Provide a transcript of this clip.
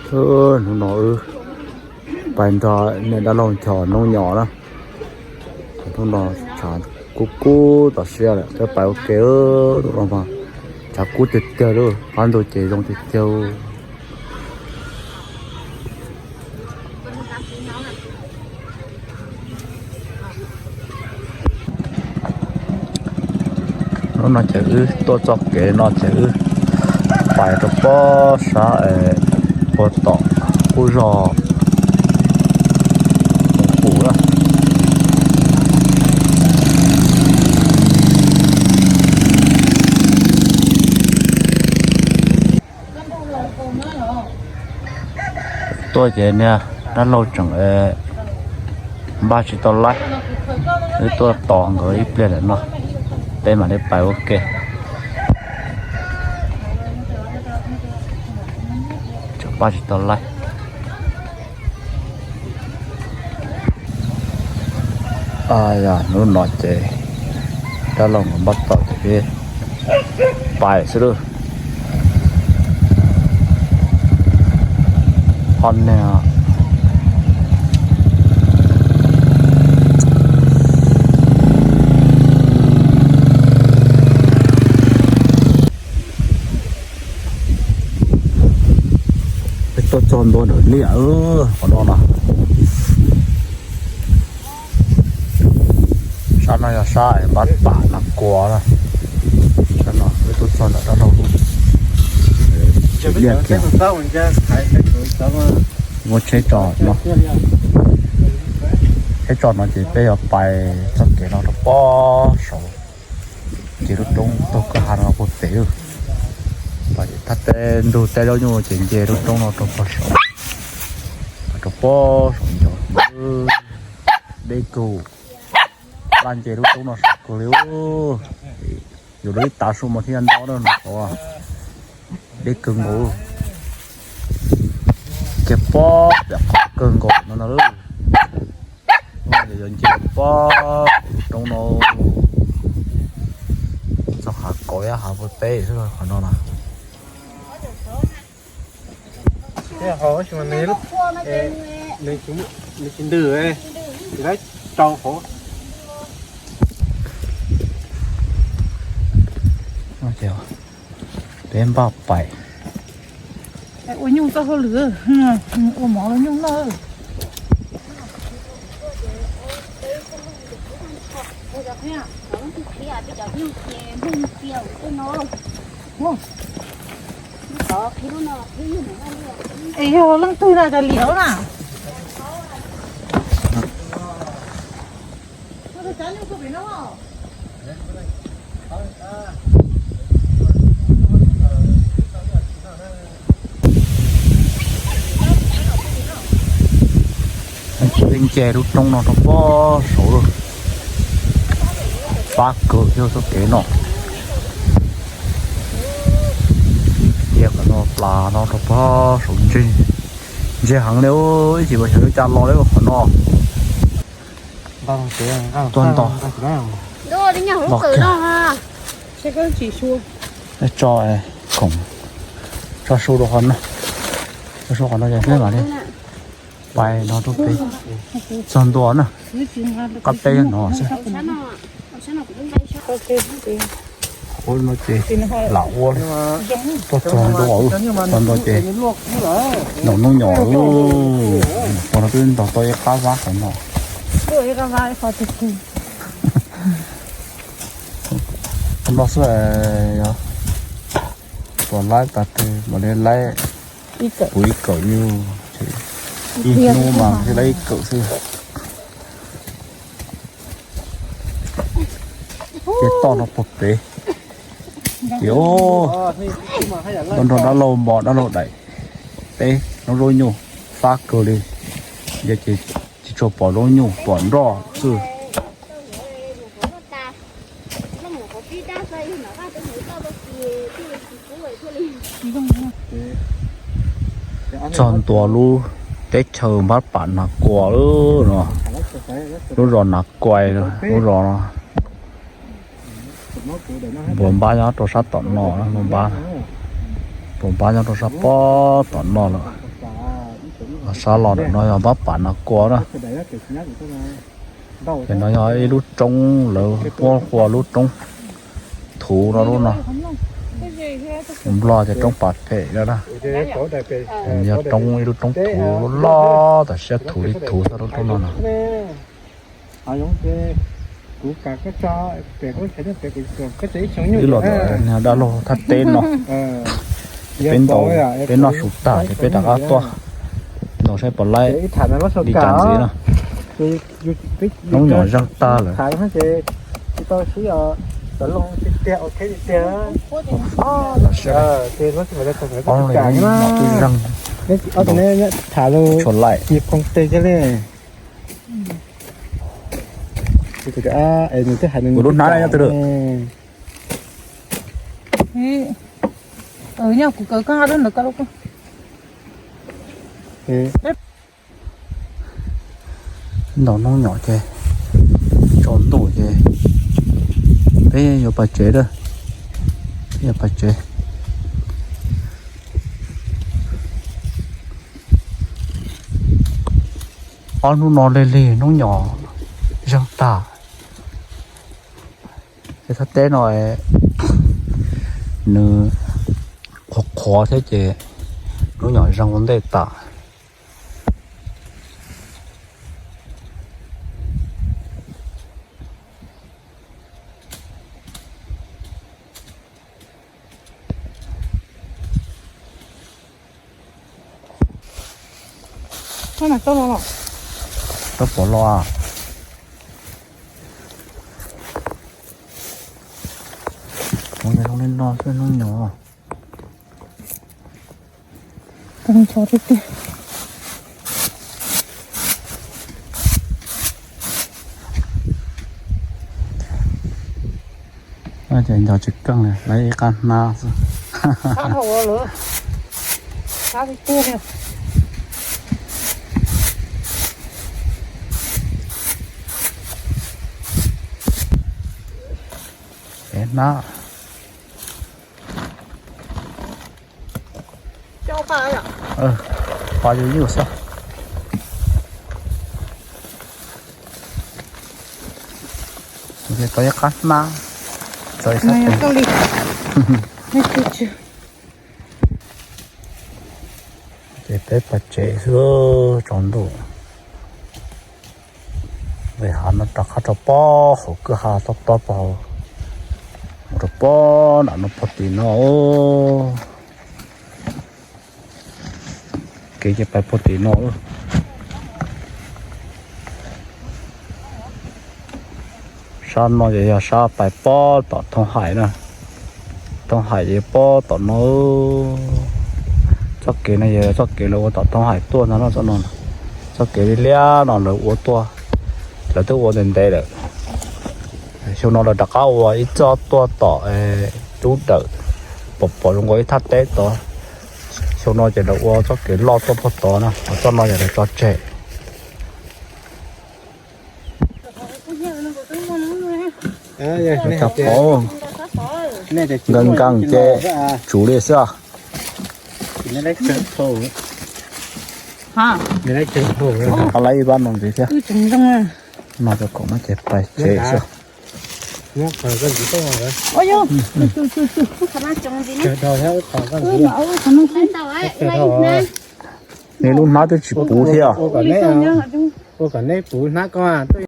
Hnub no wb pais nrog niam dab laug nchos noob nyos na. Hnub no tshav kub kub tod siab lawm, peb pais ua ke. Hnub no mas tshav kub tiag tiag li, qab ntug ces zoo tiag tiag. Hnub no ces wb tuaj txoj kev no ces wb pais rau pob sab puag tom qub zos Moos Pum na. Tuaj ces niag dab laug tseem npaj tsis tau laib, wb tuaj tos nkawd ib pliag lawm no, peb mam li pais ua ke. Tseem npaj tsis tau laib. Yog hnub no ces dab laug nkawd npaj tau ces peb pais xwb lauj. Ho niag peb tuaj txog ntua ntawm liaj qhov no no. Sab no yog sab npab pam Nas Kuas na. Sab no peb tuaj txog ntawm dab laug lub liaj kiag. Muab tsheb tso no, tsheb tso no ces peb yuav pais txoj kev no rau pob saud, nce lub roob taug kwj ha no puag pem. Thaj teb ntug tej zaub nyuj ces nce lub roob no rau pob saud, rau pob saud nco deb kawg. Laj nce lub roob no sav kawg li. Yus lub ib tav su mas thiaj nto na no, deb kawg nkaus. Kiag pob pem qhov kawg nkaus no no. Yus nce pob lub roob no txog hav kaum ib hav puag pem xwb qhov no na. Nws tsis ntws, tsis laib rau hauv. Peb npaj pais. Ua nyuj txoj hauj lwm, ua mov los nyuj noj. Es yog leej twg na, cov liam na. Peb nce lub roob no rau pob saud lawm. Fab kawg thiab txoj kev no. Cia kom no plas no rau pob saud, ntse heev li. Ib chim mas xyov yuav cas los li qhov no. Tuag nto. Tso khoom, tso su rau qhov no, tso su qhov no ces peb mam li pais no rau pem txog ntua na. Qab teb no xwb. Ua no ces lam ua li. Tuaj txog ntua, txog ntua ces ntaus noob nyos. Qhov no twb ntaus tau ib qab vab qhov no. Qhov no xwb, puas laib tag twg mam li laib. Kuv ib kaum nyuj, ib hnub mas thiaj laib ib kaum xwb. Ces toj no puag pem. Ces nrog dab laug npog dab laug daim teb noob zaub nyuj fab kawg li. Yog ces tsis tshua pom zaub nyuj, pom nroj xwb. Txog ntua lub teb chaws npab pam Nas Kuas no, lub zos Nas Kuas, lub zos no. Npua npab nyob rau sab tom no, npua npab, npua npab nyob rau sab pob tom no lawm. Sab los ntawm no yog Npab Pam Nas Kua na. Ces no yog ib lub roob lawv muab hu ua lub roob thuv no lub no. Nplog ces roob Pas Phem no na. Yog roob, ib lub roob thuv loj loj tam siab thuv li thuv xwb lub roob no no. Wb los tom dab laug thaj teb no. Peb ntaus, peb noj su tag ces peb rov qab tuaj ntaus saib puas laib li cas ntxiv no. Hnub nyom zeeg tag lawm. Ob hnub no twb zeeg tshua laim. Kuv lub hnab nyob twg lawm? Nyob kuv kaw koj nqa lub ntawd koj lub koj. Ntaus hnub nyom ces tsaus ntuj ces peb yuav pais tsev lawm. Peb yuav pais tsev. Ob hnub no lig lig hnub nyom zeeg tag. Ces thaj teb no nws qhuav qhuav thiab ces hnub nyom zeeg ua ntej tas. Tau pom los. Ua zoo li no xwb hnub nyom. Ces nco tsis keej li, lawv ib qab hnab xwb. Hnab. Qhov yus yus xwb. Tau ib qab hnab. Ces peb pais tsev xwb tsaus ntuj. Nqis hav no rov qab rau pob hauv kwj ha tob tob pob hauv, mus rau pob nram no puag tim no. Kev ces pais puag tim no. Sab no ces yog sab pais pob tom Thoob Haim na. Thoob Haim ces pob tom no. Txoj kev no yog txoj kev lawv ua tom Thoob Haim tuaj ntag no, txoj no. Txoj kev liab liab no lawv ua tuaj, lawv twb ua ntev ntev lawm. Xyoo no lawv rov qab ua ib txoj tuaj tom Cub Dawm, pom pom zoo nkaus ib thaj teb tod. Xyoo no ces lawv ua txoj kev loj tuaj puag tod na, ho txoj no ces lawv tso tseg. Cov pov nkees nkees ces tsum li xwb. Qab laib ib pab no ntxiv thiab. No rau kaum no ces pais tsev xwb. Nws lub hnab twb tsis puv thiab. Ua kom neb puv hnab koj, twb